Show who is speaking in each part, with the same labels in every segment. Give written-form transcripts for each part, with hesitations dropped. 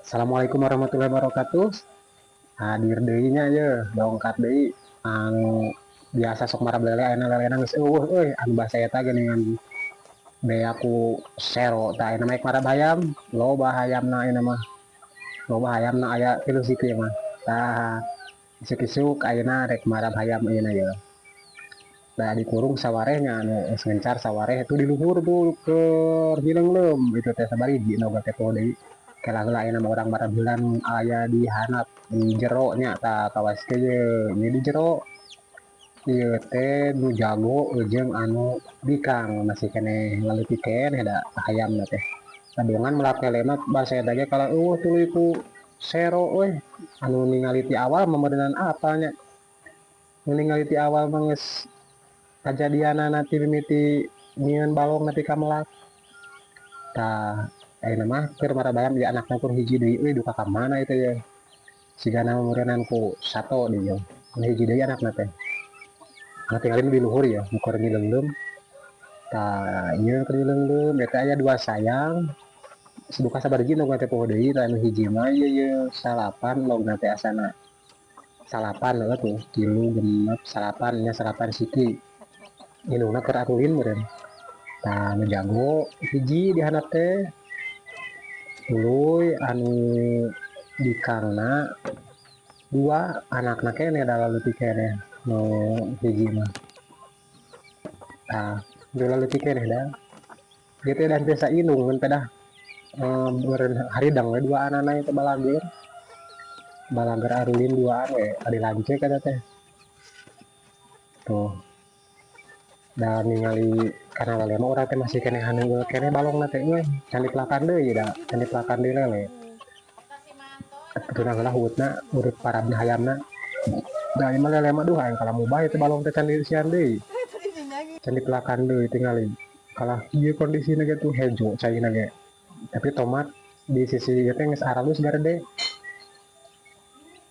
Speaker 1: Assalamualaikum warahmatullahi wabarakatuh. Hadir deui nya ye, dongkap deui anu biasa sok marab lele, ayeuna lelena geus euweuh euy, anu basa eta geuningan bea ku sero. Tah, ayeuna mah marab hayam, loba hayamna ayeuna mah. Loba hayamna, aya 3 siku mah. Tah, isuk-isuk ayeuna rek marab hayam ayeuna ye. Nah, dikurung sawarehnya anu geus ngencar sawareh itu di luhur tuh keur hileungleum itu teh sabariji nu teh poho deui. Kela heula ayeuna mah urang marab heula nu aya di handap, di jero nya. Tah, kawas ke ye, ieu di jero. Ieu teh nu jago jeung anu bikang masih keneh laleutik keneh da hayamna teh. Ladungan melak lele mah basa eta ge kalah euweuh tuluy ku sero euy. Anu ningali ti awal mah meureunan apal nya. Nu ningali ti awal mah geus kajadianana ti mimiti nyieun balong nepi ka melak. Tah, ayeuna mah keur marab hayam ieu anakna kur hiji deui euy, duka ka mana itu ye. Sigana meureunan ku sato deui ye. Nu hiji deui anakna teh. Nah, tinggalin di luhur ya, nu keur ngileungleum. Tah, ieu keur ngileungleum eta aya dua sayang. Duka sabariji nu teh poho deui. Tah, anu hiji mah ieu ye salapan logna teh, asana. Salapan heuh tuh, 3, 6, salapan nya, salapan siki. Indungna keur arulin meureun. Tah, anu jago hiji di handap teh. Tuluy anu bikangna dua, anakna keneh da laleutik keneh nu hiji mah. Tah, nu laleutik keneh da. Ieu teh dan biasa indung ngan pedah meureun haridang we duaanana ieu teh balageur. Balageur arulin duaan we, adi lanceuk eta teh. Tuh. Da ningali kana lele mah urang teh masih keneh haneunggeul keneh balongna teh euy, can dipelakan deui da, can dipelakan deui lele. Atuh heula huutna urut parabna hayamna. Da ieu mah lele mah, duh, aing kalah mubah itu balong teh can dieusian deui. Can dipelakan deui tingali. Kalah kieu kondisina ge tuh hejo caina ge. Tapi tomat di sisi ieu teh geus aralus garede.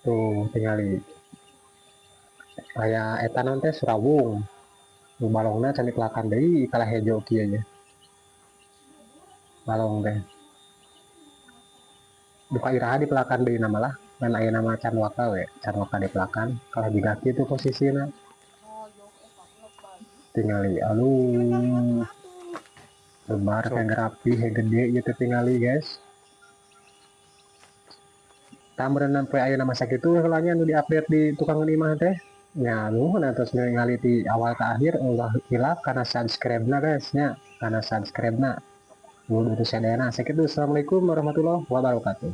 Speaker 1: Tuh, tingali. Aya eta naon teh, surawung. Nu balongna can dipelakan deui, kalah hejo kieu nya. Balong teh. Duka iraha dipelakan deui na malah, ngan ayeuna mah can waka we, can waka dipelakan, kalah jiga kitu posisina. Tingali, aduh. Lebar kayak rapi, gede ieu teh tingali, guys. Tah, meureun poe ayeuna mah sakitu heula nya nu diupdate di tukang imah teh. Nya, nuhun atos ningali ti awal ke akhir, ulah hilap kana subscribe-na, guys, nya, kana subscribe-na. Nuhun untuk sadayana. Sakitu. Assalamualaikum warahmatullahi wabarakatuh.